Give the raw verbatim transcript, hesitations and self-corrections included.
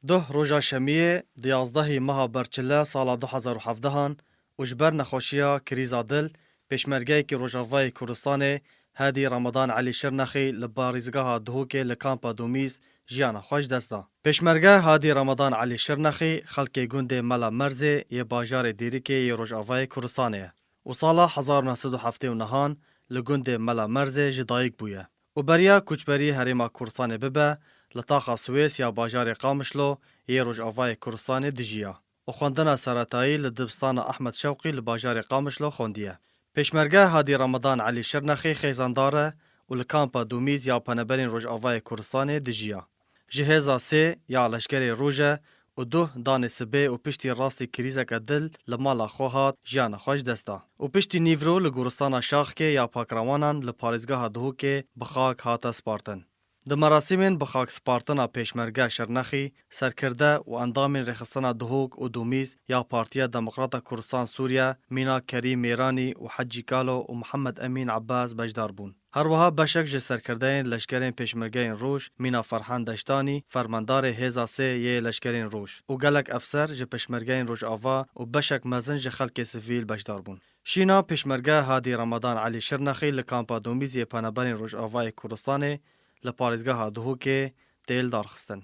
Duh roja şemiyê, di yazdehê meha berçile sala du hezar û hevdehan û ji ber nexweşiya krîza dil, pêşmergeyekî Rojavayê Kurdistanê Hedî Ramadan Elî Şirnexî li parêzgeha Duhokê li kampa Domîz jiyana xwe ji dest da. Pêşmerge Hadî Ramadan Elî Şirnexî xelkê gundê Mela Merzê yê bajarê Dêrikê yê Rojavayê Kurdistanê ye û sala hezar û neh sed û heftê û nehan li gundê Mela Merzê ji dayik bûye û beriya koçberî Herêma Kurdistanê bibe, li taxa Swês ya bajarê Qamişlo yê Rojavayê Kurdistanê dijiya û xwendina seretayî li dibistana Ehmed Şewqî li bajarê Qamişlo xwendiye. Pêşmerge Hadî Ramadan Elî Şirnexî xêzandar e û li kampa Domîz ya penaberên Rojavayê Kurdistanê dijiya. Ji hêza sê ya leşkerê roj e û duh danê sibê û piştî rastî krîzeke dil li mala xwe hat jiyana xwe ji dest da û piştî nîvro li goristana Şaxkê ya pakrawanan li parêzgeha Duhokê bi xak hate spartin. Di merasîmên bi xak spartina pêşmerge Şirnexî, serkirde û endamên Rêxistina Duhok û Domîz ya Partiya Demokrata Kurdistan Sûriye, mîna Kerîm Mêranî û Hecî Kalo û Mihemed Emîn Ebbas beşdar bûn. Her wiha beşek ji serkirdeyên leşkerên pêşmergeyên roj, mîna Ferhan Deştanî, fermandarê hêza sê yê leşkerên roj û gelek efser ji pêşmergeyên Rojava û beşek mezin ji xelkê sivîl beşdar bûn. Şîna pêşmerge Hadî Ramadan Elî Şirnexî li kampa Domîz yê penaberên Rojavayê Kurdistanê li parêzgeha Duhokê tê lidarxistin.